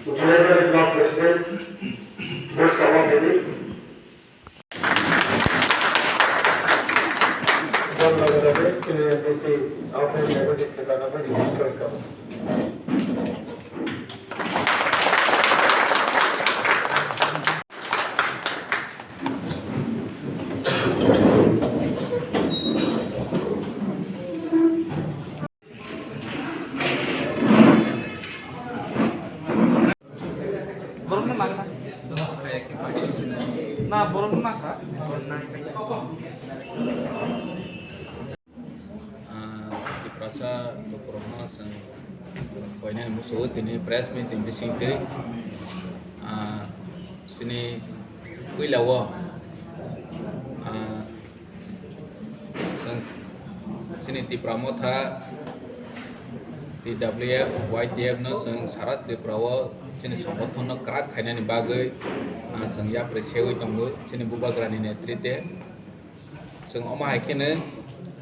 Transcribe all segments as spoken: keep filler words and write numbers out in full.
Uttarakhand Block President, Bosrawa Bedi. Bol loge loge chini M D C Alfred Meghajit Kekana bai request kori kabo. Borokno nangna. Na, borokno nangkha. Ah, Tiprasa lukurokno chwng koinani musugo tini press meeting bisingtwi, ah, chini puila o, ah, Chwng chini Tipra Motha, T W F, Y T F no chwng sara Tripura o chini songothon no kwrak khainani bagwi, ah, chwng yapri sewi tongo chini Bubagrani netrite. Chwng omo hai kheno,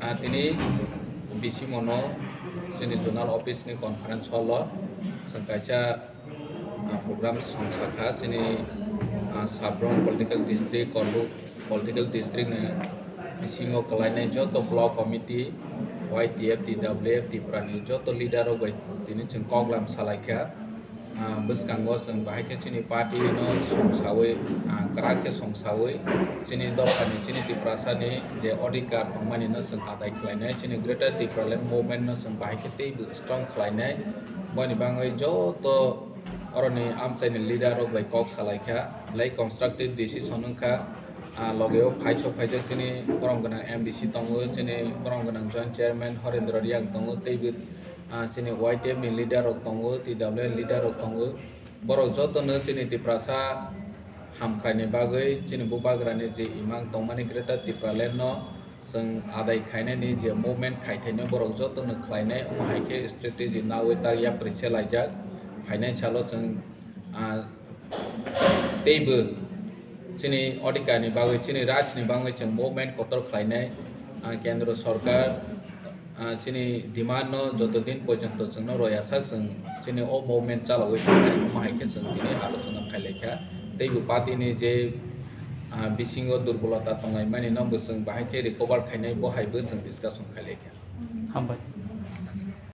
ah, tini bisimo no chini zonal office ni conference hall o chwng kaisa ah, program songsa kha chini, ah, Sabrong Political District, Korluk Political District ni bisingo kwlainai joto block committee, Y T F, T W F, Tripura ni joto leader rok bai tini chwng koklam salai kha. Ah, bwskango chwng bahai khe chini party no songsawi, ah, kwrak khe songsawi chini dopha ni, chini Tiprasa ni je odhikar tongmani no chwng adai khlainai, chini Greater Tipraland Movement no chwng bahai khe teibo strong khlainai. Boni bagwi joto oroni amchaini leader rok bai kok salai kha, belai constructive decision wng kha. Ah, loge o phaisok phaijak chini borom gwnang M D C tongo, chini borom gwnang Joint Chairman Horendra Riang tongo, teibo, ah, chini Y T F ni leader rok tongo, T W F leader rok tongo. Borok joto no chini Tiprasa hamkrai ni bagwi, chini Bubagra ni je imang tongmani Greater Tipraland no chwng adai khainani je movement khaithaino borok jotono khlainai, omo hai khe strategy nawi tak yapri se laijak. Phainai salo chwng, ah, teibo chini odhikar ni bagwi, chini raj ni bagwi chwng movement kotor khlainai. Ah, Kendra Sorkar, ah, chini demand no joto din porjonto chwngno roya sak chwng chini o movement chalogwi thangnai, omo hai khe chwng tini alochona khailai kha. Teibo party ni je, ah, bisingo durbolota tonglaimani no bo chwng bahai khe recover khainai, bo hai bo chwng discussion khailai kha. Hambai.